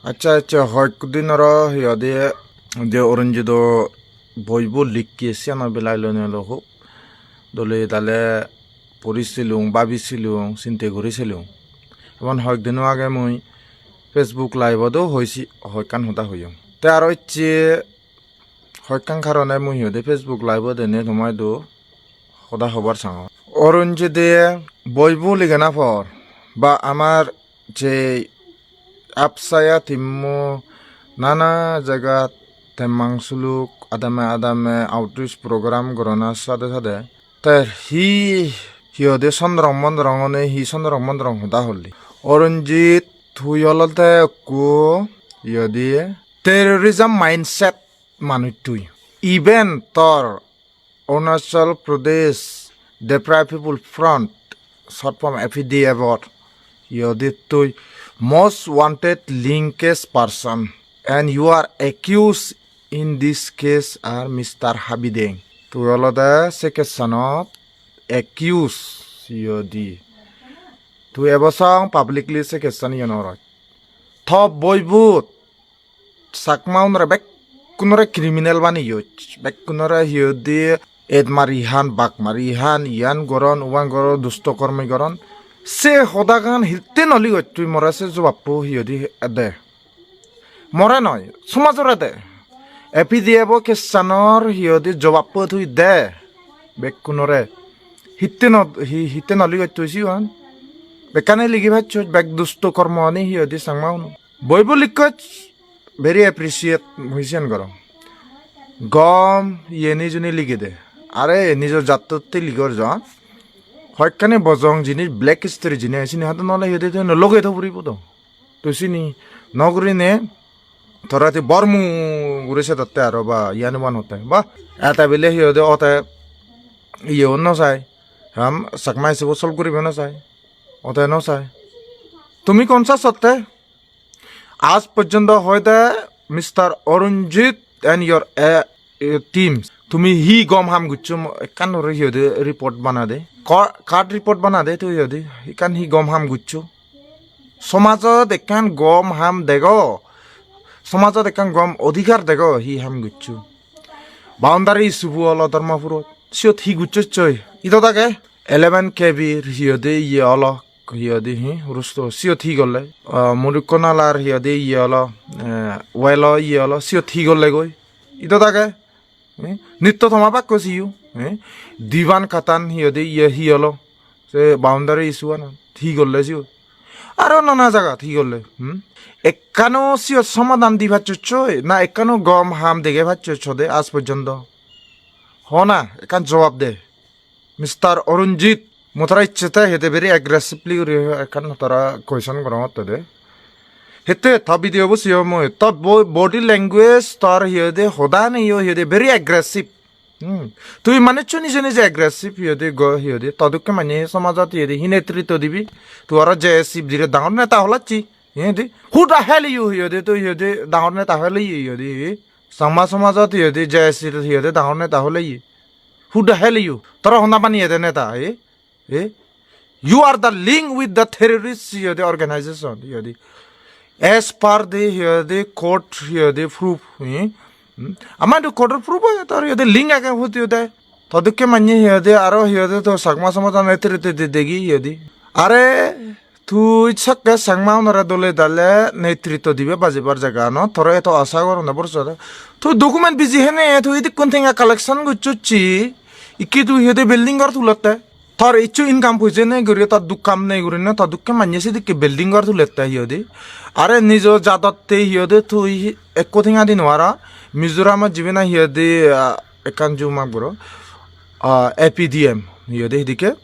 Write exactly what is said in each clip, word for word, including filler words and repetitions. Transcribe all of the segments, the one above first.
Accha, accha, hoyek din aro hi hoide je Oronjito boibo likke siyano belai loinei olo hub dole dale puri silung, babi silung, sinte guri silung. Emon hoyek dino age mui Facebook Live-ot o hoisi, hoyekkan hoda hoyong. Te aro icche hoyekkan karone mui hi hoide Facebook Live-ot ene tomaidu hoda hobar sangor. Oronjite boibo ligana por ba amar je Apsaya team-o nana jagat temmang suluk adame adame outreach program gorana sade sade te hi hi hoide sondrong mondrong one, hi sondrong mondrong hoda holli. Oronjit, tui olode ekku hi hoide terrorism mindset manuj tui. Even tor Arunachal Pradesh Deprived People Front, short form A P D F or, hi hoide tui most wanted linkage person, and you are accused in this case are Mister Habideng. Tui olode se case-anot accused, hi hoide. Tui ebo song publicly se case-an iye no roj. To boibot Chakma unore bekkunore criminal baneyoj, bekkunore hi hoide et mari han, bak mari han, iyan goron, uban goron, dusto kormi goron. Se hodagan hitte noli goj tui more se jobappo hi hoide de. More noi, somajore de. A P D F o case-anor hi hoide jobappo tui de. Bekkunore. Hitte no, hi, hitte noli goj tui siyan. Bekkani ligi pacchoj, bek dusto kormo ani hi hoide Chakma uno. Boibo likkoj, very appreciate, mui siyan gorong. Gom iyeni juni ligede. Are nijo jattotte ligor jon. Hoyekkani bojong jinis, black history jinis, sini hado nole hiyede to no loge to puribo do. To sini no gurine, tora ti bormu guri sedotte aro ba, iyani ban hotte. Ba, eta bile hiyede ote iye no sai. Ham Chakma issue bo solve guribe no sai. Ote no sai. Tumi kon sa sotte? Aaj porjonto hoide Mister Arunjit and your, eh, eh, team, tumi hi gom ham goccho mo-, ekkan guri hi hoide report banade. Ko-, kat report banade tui hoide? Ekkan hi gom ham goccho? Somajot ekkan gom ham dego. Somajot ekkan gom odhikar dego hi ham goccho. Boundary issue bo olo Dharmapurot. Siyot hi goccho choi? Idot age eleven K B hi hoide iye olo. Hi hoide hi, rusto, siyot hi golle? Ah, Murukko nalar hi hoide iye olo, eh, well o iye olo, siyot hi golle goi? Idot age? Eh? Nitto toma bakko siyo, eh? Diban katan hi hoide iye hi olo? Se boundary issue ano, hi golle siyot? Aro nana jagat hi golle, hmm? Ekkano siyot somadan di pacchochoi, na ekkano gom ham dege pacchochode aaj porjonto? Hona, ekkan jobab de. Mister Arunjit, mo tara icche te hede very aggressively guri ekkan tara question gorongotte de. Hette ta video bo siyo mui, ta bo-, body language tar hiyede hoda neyo hiyede very aggressive. Hmm. Tui manuccho nije nije aggressive hiyede go hiyede. Ta dokke manye somajot hiyede hi netritto dibi. Tui aro J S C dire dangor neta holacchi. Hiyede. Who the hell you hiyede tui hiyede dangor neta hole hiyede. Changma somajot hiyede J S C hiyede dangor neta hole hi. Who the hell you? Tara honna baniyede neta, eh? Eh? You are the link with the terrorist, hiyede organization, hiyede. As per the, hiyede, court, hiyede, proof, eh? Hmm? Ama idu court proof age, tor hiyede link age, hut hiyede. To dokke manye hiyede, aro hiyede to Chakma somajot netritto de degi hiyede. Are, tui sokke Changma unore dole dale netritto dibe bajibar jaga ano, tore eto asa gorone borso. Tui document biji hene, tui idikkun tenga collection gocchocchi, ikki tui hiyede building gor tulotte. Tor icchu income poije nei guri, tor duk kam nei gurine, tor dokke manye sidikke building gor tulette hiyede. Are nijo jadotte hiyede tui ekko tenga di no para. Mizoramot jibe na hiyede, ah, ekkan juma guro, ah, A P D M hiyede hidikke.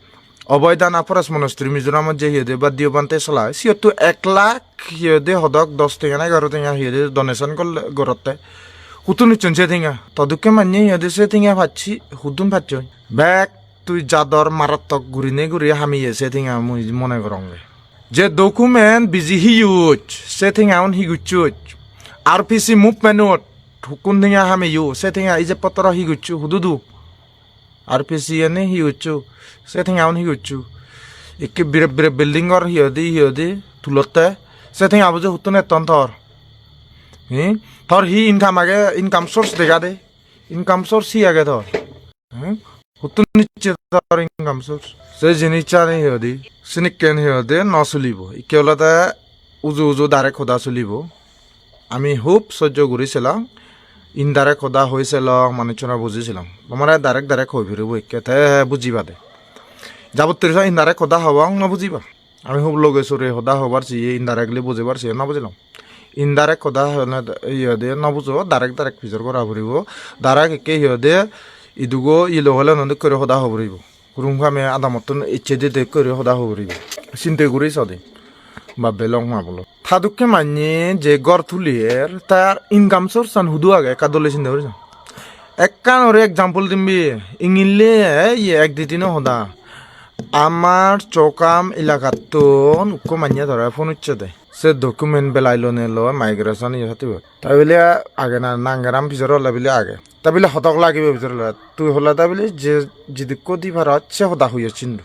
Abhay Dana Forest Monastery Mizoramot je hiyede Baddiyo Bhante solai, siyotto ek lakh hiyede hodok dos tenga na egaro tenga hiyede donation golle gorotte. Huttun icchon se tenga? To dokke manye hiyede se tenga pacchi, huttun pacchon? Bek tui jador marattok gurine guri hamiye se tenga mui mone goronge. Je document biji hiyuj, se tenga un hi gucchuj? R P C movement ot hukkun tenga hamiyo, se tenga ijeb potro hi gucchu, hududu? R P C ene hi goccho? Se tengaun hi goccho? Ikke bire bire building gor hi hoide, hi hoide tulotte. Se tenga bo je huttun etton tor? Hi? Tor hi income age? Income source dega de. Income source hi age tor? Hmm? Huttun nicche tor income source? Se jinissani hi hoide, sinikken hi hoide no sulibo. Ikke olode uju uju direct hoda sulibo. Ami hub sojjo guri selong, indirect hoda hoi selong, manuchchune buji selong. Tomare direct direct hoi puribo ikke, te bujiba de. Jabottori so indirect hoda hobong, no bujiba. Ami hub loge sore hoda hobar siye, indirectly bujibar siye, no bujilong. Indirect hoda hone iye de no bujo, direct direct pijor gora puribo. Direct ikke iye de idugo ilo hole no dokke guri hoda ho puribo. Kurum kame adamottun icche de dokke guri hoda ho puribo. Sinte guri sode. Babbe long ma bolo. Ta dokke manye je gor tulier, tar income source an hudu age, ekka dole sinte guri so. Ekkan ore example dimbi, ingille, eh, iye ek di dino hoda. Amar Chokam elakattun ukko manye tore phone ucche de. Se document belai lone loi migration iye hotibot. Ta bile age na, nangeram pijor ole bile age. Ta bile hodok lagibo pijor ole. Tui hole ta bile je jidikko di parot se hoda huyot sindu.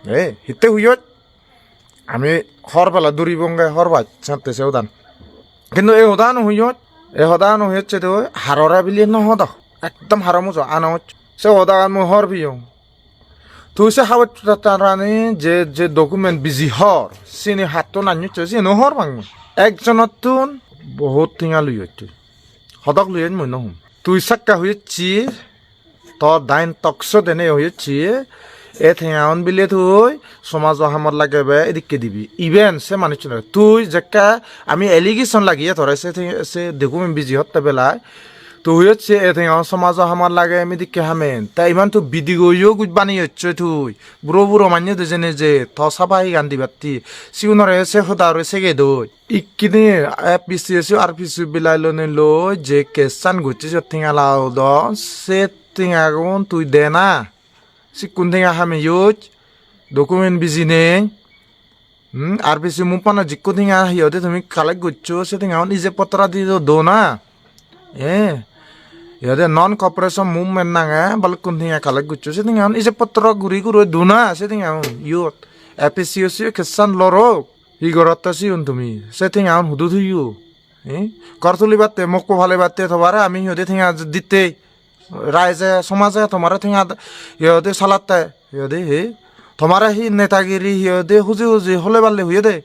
Eh, hitte huyot? Ami hor bela duribonge, hor baj satte se hodan. Kintu ei hoda no huyot, ei hoda no huyot se de harore bile no hodo. Ekdom haro mujo anoj. Se hodagan mui hor piyong. Tui se haboj pottro tarani je, je document biji hor, sini hattun annucche, sini hor pang mui. Ekjonottun bohut tenga luyot tui. Hodok luyot mui no hum. Tui sakka huyocchi, tor dain tokso dene huyocchi, e tengaun bile tui somajo hamot lagebe edikke dibi. Iben se manuchchunore. Tui jekke ami allegation lagiye tore se te-, se document biji hotte belai. Tui huyot se e tenga somajo hamar lage, ami dikke hamen. Te iban tui video yo guj baneyocche tui. Buro buro manye de jene je to sabahigan dibatte. Sigunore se hodare sege doi. Ikkine F P C S U, R P C U belai lone loi je case-an gocche siyot tenga lagedon. Se tengagun tui de na. Sikkun tenga hameyoj. Document bijinei. Hmm, R P C movement-o jikko tenga hi hoide tumi collect goccho, se tengaun ijeb potro di do, do na? Eh, hi hoide non cooperation movement nange balukkun tenga collect goccho, se tengaun ijeb potro guri guri do na, se tengaun iyot. F P C S U case-an lorok, hi gorotte sigun tumi? Se tengaun hudu toyo? Eh, ghor tulibatte, mokko palibatte tomare ami hi hoide tenga ditte? Raije somaje tomare tenga, hi hoide, salatte, hi hoide, he? Tomare hi netagiri, hi hoide, huji huji hole balle huye de?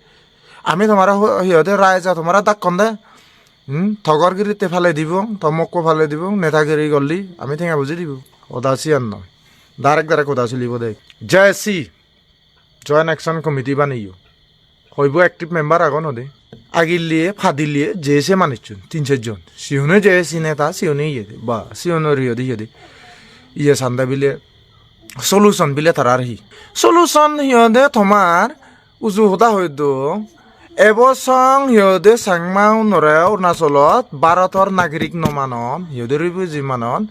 Ami tomare ho-, hi hoide, raije tomare dakkon de? Hmm? To ghor giritte pale dibong, to mokko pale dibong, netagiri golli, ami tenga buji dibong. Hoda siyan noi. Direct direct hoda sulibo de. J A C. Joint Action Committee baneyo. Hoibo active member agon hode. Agilye, padilye, J A C manuchchun, tin ser jon. Siune J A C neta, siune iye de. Ba, siunor iye de, iye de. Iye sande bile, solution bile tarar hi? Solution hi hoide tomar uju hoda hoi do. Ebo song hi hoide Changma unore Arunachalot Bharotor nagorik no manon, hi hoide refugee manon.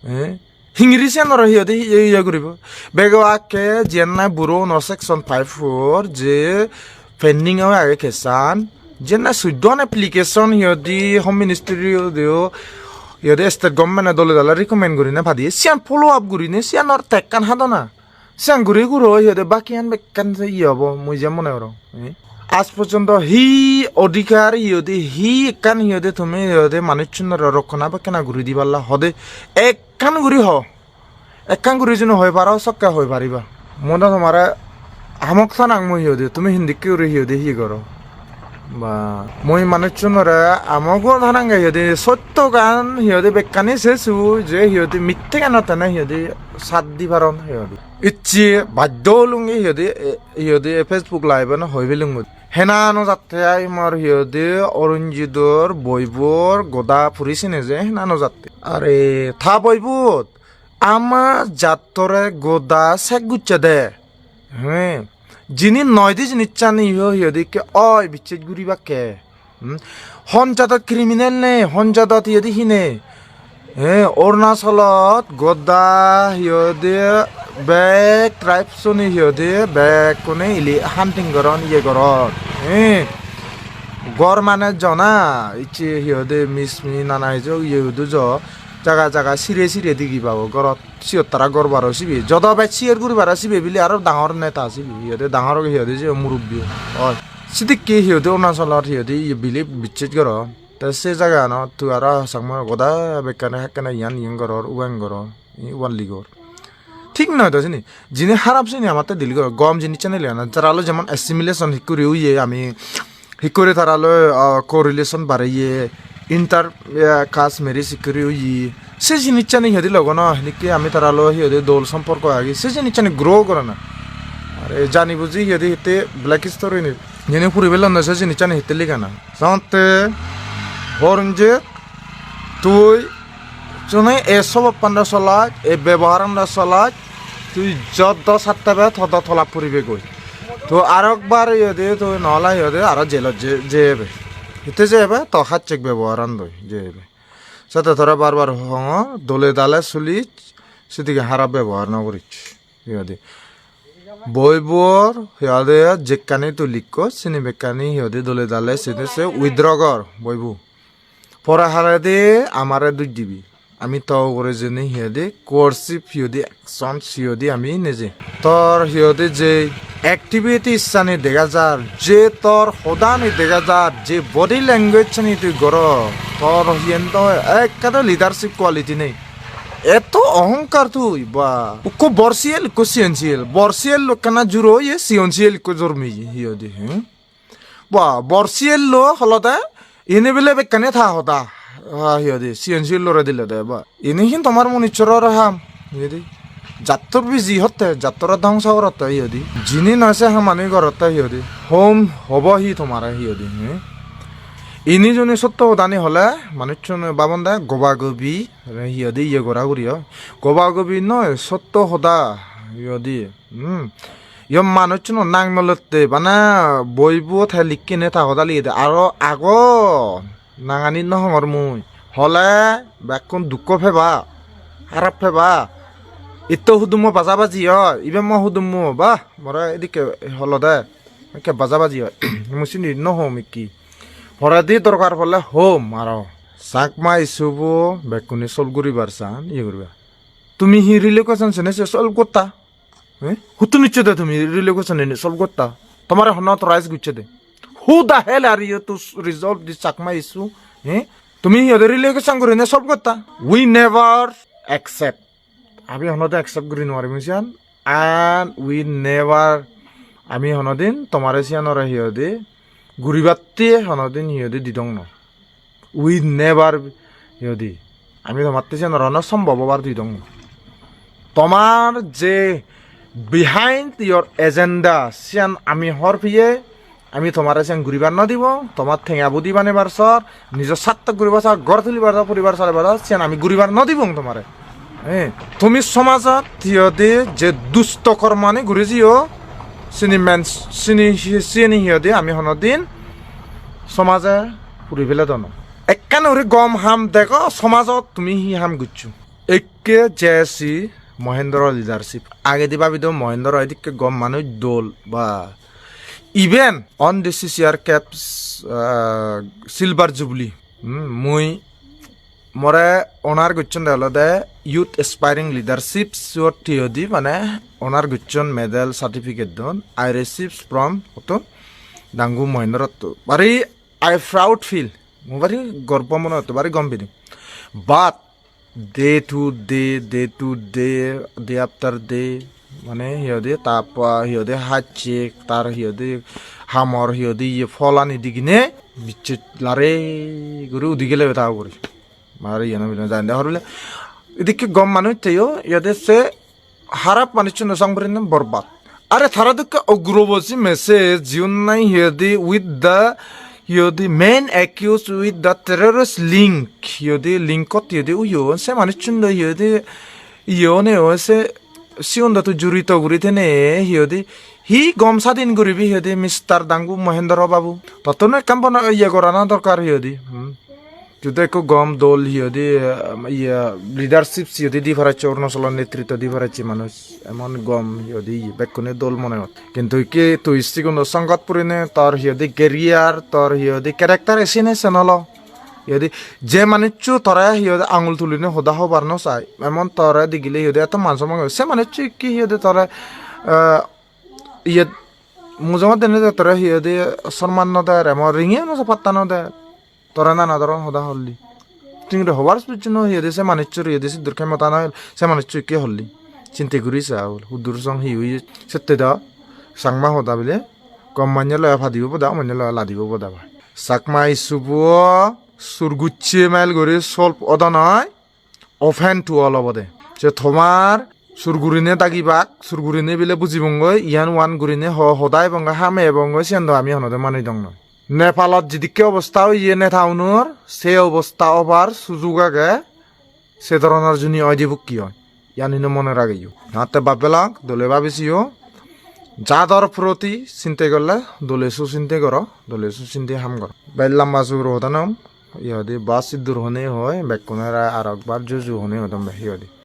Eh? Hingiri siyanore hi hoide iye, iye guribo. Bego akke jiyan nahi buro uno section five four je pending oi age case-an. Jiyan nahi suddon application hi hoide Home Ministry-o, hi hoide state government-e dole dale recommend gurine padiye. Siyan follow up gurine siyanor tekkan hadona. Siyan guri guro hi hoide bakiyan bekkan se iye obo mui je mone gorong. Eh? Aaj porjonto hi odhikar hi hoide hi ekkan hi hoide tumi hi hoide manuchchunore rokkona bekkana guri diballa hode ek ekkan guri ho. Ekkan guri jeno hoi paro, sokke hoi pariba. Mui do tomare hamok sanang mui hi hoide, tumi hindikke guri hi hoide hi goro. Ba, mui manuchchunore amogo sanange hi hoide, sottogan hi hoide bekkani sesu, je hi hoide mitteganot tene hi hoide sat di paron hi hoide. Icche baddo olunge hi hoide, e, hi hoide Facebook live-an hoi belungot. Hena no jatte ai mor hi hoide Arunjidor boibor goda puri sine je hena no jatte. Are ta boibot ama jattore goda sek gucche de. He. Jini noi di jinisani hi hoide ikke oi bicches guribakke. Hmm? Hon jadot criminal nei, hon jadot hi hoide hi nei. Eh, Arunachalot goda hi hoide bek tribes-une hi hoide bekkune ili hunting goron, iye goron. Eh, ghor mane jona, icche hi hoide mismi nana hiju iye hudu jo, jaga jaga sire sire digi pabo ghorot, siyot tara ghor baro sibe. Jodo bej share guri paro sibe bile aro dangor neta sibe, hi hoide dangor hi hoide je murubbi oi. Sidikke hi hoide Arunachalot hi hoide iye bile bicches goron. Te se jagaganot tui aro Changma goda bekkani hakkene iyan iyen goror, uban goror, i uban ligor. Thik noi do sini. Jini harap sini amatte dili goror. Gom jinissan ele ana. Tara loi jemon assimilation hikkuri oye ami, hikkuri tara loi, ah, correlation bareye, inter, ah, caste marriage hikkuri oye. Se jinissani hi hoide logono, henekki ami tara loi hi hoide dol somporko agi. Se jinissani grow gorana. Are jani buji hi hoide hitte black history ni. Jeni puri pelonde se jinissani hitte ligana. Sante Horinjit, tui juni ei sobobban do solaj, ei beboharan do solaj, tui joddo satte be todo tola puribe goi. To arokbar iyot tui nola iyot aro jelot je-, jeyebe. Hitte jeyebe? To hachchek beboharan doi jeyebe. Sate tore bar bar hongor, dole dale sulis, sidige harap bebohar no guris. Hi hoide? Boibor, hi hoide, jekkani tui likko, sini bekkani hi hoide dole dale sini se withdraw gor, boibo. Pore haredi amare duj dibi. Ami to ugure jeni hi hoide coercive hi hoide action hi hoide ami neje. Tor hi hoide je activities ani dega jar, je tor hodani dega jar, je body language ani tui goro, tor hiyen do ekka do leadership quality nei. Eto ohongkar tui, ba. Ukko bor siyel, ukko siyon siyel. Bor siyel ekkana juro oye, siyon siyel ikko jormiye, hi hoide, hmm? Ba, bor siyello olode, ini bile bekkani ta hoda. Ah, hi hoide, siyon siyellore dile de, ba. Ini hin tomar munichoror ham, hi hoide. Jattor biji hotte, jattor dhongso gorotte, hi hoide. Jini noi se hamani gorotte, hi hoide. Hom hobo hi tomare, hi hoide, hmm? Ini juni sotto hodani hole, manuchchune babonde goba gobi, hi hoide, iye gora guri oi. Goba gobi noi, sotto hoda, hi hoide. Hmm. Yo manuchchuno nang nolotte bana boibo te likkene ta hoda ligede. Aro agon nangani no hongor mui. Hole bekkun dukko peba, harap peba. Itto hudummo baja baji oi, ibe mo hudummo, bah, more edikke holode. Ekke baja baji oi. Mui sindi no hom ikki. Poredi dorkar porle hom aro. Chakma issue bo bekkune solve guribar san, iye guribar. Tumi hi relocation sene se solve gotta? Eh? Huttun icche de tumi relocation ene solve gotta? Tomare honno authorize gocche de? Who the hell are you to s-, resolve this Chakma issue? Eh? Tumi hi hoide relocation gurine solve gotta? We never accept. Ami honode accept guri nuarim siyan. And we never, ami honodin tomare siyanore hi hoide guribatte honodin hi hoide didong no. We never, hi hoide, ami tomatte siyan aro no sombob obar di dong. Tomar je behind your agenda, siyan ami hobor peye, ami tomare siyan guribar no dibo, tomar tenga budi banebar sor, nijo sartok guribar sor, ghor tulibar sor, poribar salibar sor, siyan ami guribar no dibong tomare. Eh, tumi somajot hi hoide je dusto kormani guri jiyo, sini men, sini, sini hi hoide ami honodin somaje puri pele dono. Ekkan guri gom ham dego, somajot tumi hi ham goccho. Ekke J C Mohendro leadership. Agedi babi do Mohendro edikke gom manuj dol ba. Even on the C C R Caps, ah, Silver Jubilee. Hmm, mui more honor gocchon de olode Youth Aspiring Leadership, siyot hi hoide mane honor gocchon, medal certificate don. I received from hoto Dangu Mohendro to. Bari I proud feel. Mo bari gorbo mone hotte, bari gom feeling. But day to day, day to day, day after day, mane hi hoide, ta pa hi hoide hacche, tar hi hoide hamor hi hoide iye pholani digine bicche lare guri udi gele ta ugure. Mar iye no bile jande horle. Idikke gom manuj teyo, hi hoide se harap manuchchuno sang purinei borbad. Are tara dokke ugroboji message, jiun nahi hi hoide with the, hi hoide main accused with the terrorist link, hi hoide linkot hi hoide uyon, se manuchchun do hi hoide iye one o se siun do to jurito guri thene hi hoide hi gom sadin guribi hi hoide Mister Dangu Mohendro Babu. Tottuno ekkan bono iye gorana dorkar hi hoide. Hmm. Judo ekko gom dol hi hoide, eh, iye, leadership hi hoide di paracche, Arunachalor netritto di paracche manuj. Emon gom hi hoide iye, bekkune dol mone hot. Kintu ikke tui siguno sangat purine tor hi hoide career, tor hi hoide character esine senolo. Hi hoide je manuccho tore hi hoide angul tuline hoda hobar no sai. Emon tore digile hi hoide eto man somman, se manuccho ikke hi hoide tore, eh, iye, mujungot dene de tore hi hoide sorman no der, emon ringe no patta no der. Tore nana doron hoda holli. Tingre hobar succho no hoyede se manuchchor hoyede siddur kemota no se manuchcho ikke holli. Sinte guri sa ol. Huddur song hi oi sette do. Changma hoda bile. Gom manye loya padibo boda, manye loya ladibo boda ba. Chakma issue bo sur gucche mail guri solve odo noi. Open to all obode. Se tomar sur gurine dagibak, sur gurine bile bujibongoi, iyan wan gurine ho hodai ebongoi, hame ebongoi, siyan do ami honode mani dong noi. Nepalot jidikke obosta oye neta unor, se obosta obar sujug age, se doronor juni oide bukki oi. Iyan hino mone rageyo. Hatte bab belak, dole babi siyo. Jador proti sinte gorle, dole su sinte goro, dole su sinte ham goro. Bel lamba sur hoda nom, iye hoide bas iddur hone hoi, bekkune ra arokbar juju hone hodon be hi hoide.